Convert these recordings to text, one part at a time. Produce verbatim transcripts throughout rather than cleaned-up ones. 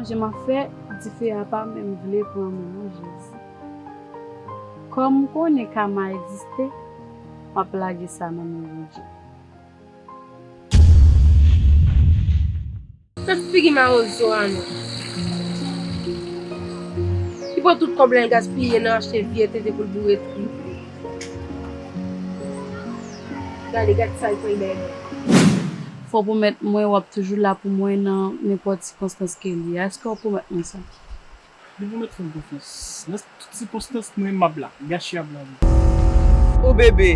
Manje m ap fè, dife a pa menm vle pran mwen non Jezi. Kòm m konnen kama egziste, m ap lage sa nan men Bondye. Gad figi mawozo a non. Li pran tout kòb la, li gaspiye nan achte vye tete pou l boure trip li. Gade, gad sa l pran dèyè. Fò w pwomèt mwen w ap toujou la pou mwen nan nenpòt sikonstans ke li ye. Èske w pwomèt mwen sa? Li pwomèt fè m konfyans. Nan tout sikonstans, mwen m ap la. Gachi ap la wi. O bebe,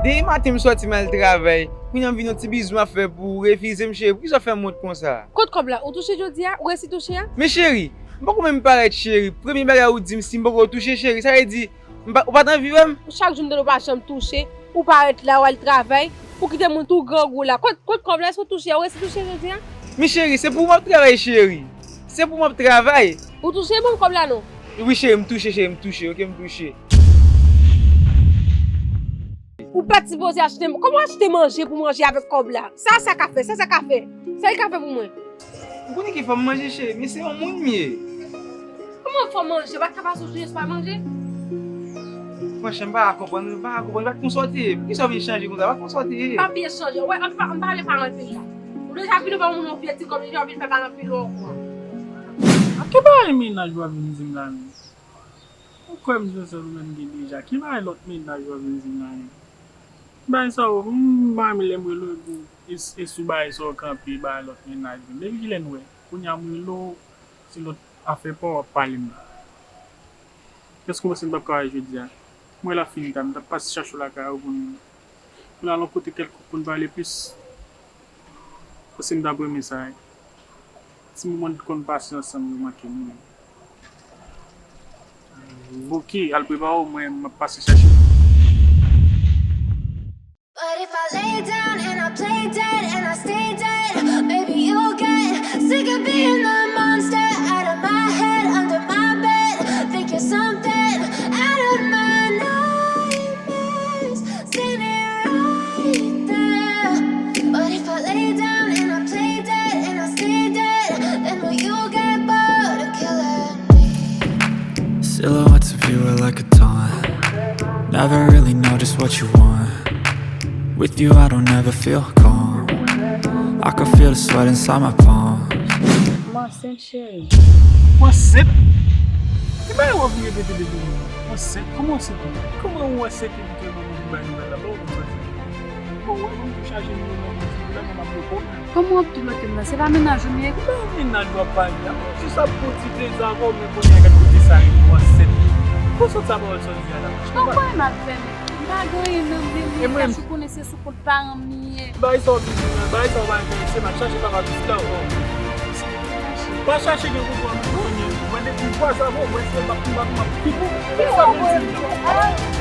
depi maten m sòti m al travay, kounye a m vin yon ti bizou m ap fè pou ou refize m cheri. Poukisa w fè m wont konsa? Kot kòb la? Ou touche jodi a? Ou resi touche a? Men cheri, m poko menm parèt cheri. Premye bagay ou di m si m poko touche cheri, sa vle di m pa, ou pa t anvi wè m? Chak jou m tande w pa janm touche, ou parèt la, w al travay, ou kite moun tou grangou la. Kot, kot kòb la? Èske w touche a? Ou resi touche jodi a? Men cheri, se pou ou m ap travay cheri. Se pou ou m ap travay. Ou touche? Ban m kòb la non. Wi cheri, m touche cheri, m touche, oke, m touche. Ou pa t sipoze achte, kòman w achte manje pou manje avèk kòb la? Sa sa ka fè? Sa sa ka fè? Sa li ka fè pou mwen? Ou konnen ki fòm manje cheri, men se yon moun m ye. Kòman fòm manje? Ou pa t ka pase yon jounen san pa manje? Franchman, m pa ka konprann, m pa ka konprann, m pa t konn sa w te ye. Poukisa w vin chanje konsa? M pa t konn sa w te ye. M pa byen chanje. Wè, ann pa, ann pale pa anpil la. Ou deja vin ba yon moun yon vye ti kòb, li deja vin fè pa anpil ankò. A ki bagay mennaj w ap vin di m la menm? Ou kwè m sensè ou menm gen deja. Ki bagay lòt mennaj w ap vin di m la menm? Bagay sa yo, m pa renmen lè m rele w epi w, e, e sou bagay sa w kanpe, bagay lòt mennaj menm. Depi kilè n wè? Kounye a m rele w, se lòt afè pa w w ap pale m nan. Èske w panse m t ap ka wè jodi a? M wè l ap fini ta, m t ap pase chache w lakay ou pou n, pou n al yon kote kèlkonk pou n pale plis. Paske m t ap renmen sa wi. Ti moman n t konn pase ansanm yo manke m wi. Bon, oke, al prepare w, mwen m ap pase chache w. But if I lay down and I play dead and I stay dead, maybe you'll get sick of being the monster out of my head, under my bed. Think you're something out of my nightmares, standing right there. But if I lay down and I play dead and I stay dead, then will you get bored of killing me? Silhouettes of you are like a taunt. Never really know just what you want. With you, I don't ever feel calm. I can feel the sweat inside my palms. M ansent, cheri. Ou ansent? Ki bagay w ap repete depi lè? Ou ansent? Kòman w ansent? Kòman ou ansent epi ke manman vin bay nouvèl la? Ba w konn sa se? Bon, ou wè, mwen tou chaje m nan moun ki vrèman m ap repon. Kòman w ap tou bloke m nan? Se pa mennaj ou m ye? Ki bagay mennaj w ap pale la? Mwen jis ap pran ti plezi avè w, men kounye a gad kote sa rive, ou ansent. Pou sòt sa pawòl sa w di a la? Ou kwè m ap fè men? M pa gen anyen nan men m, ou konnen se sou kont paran m li ye. Bagay sa w vin di m nan, bagay sa w pa enterese m, al chache papa pistè w. Pa chache gen kontwòl nan konnen. Mwen depi m kwaze avè w, mwen se m ap, m ap, m ap pi bon. Ki sa w vle di m nan?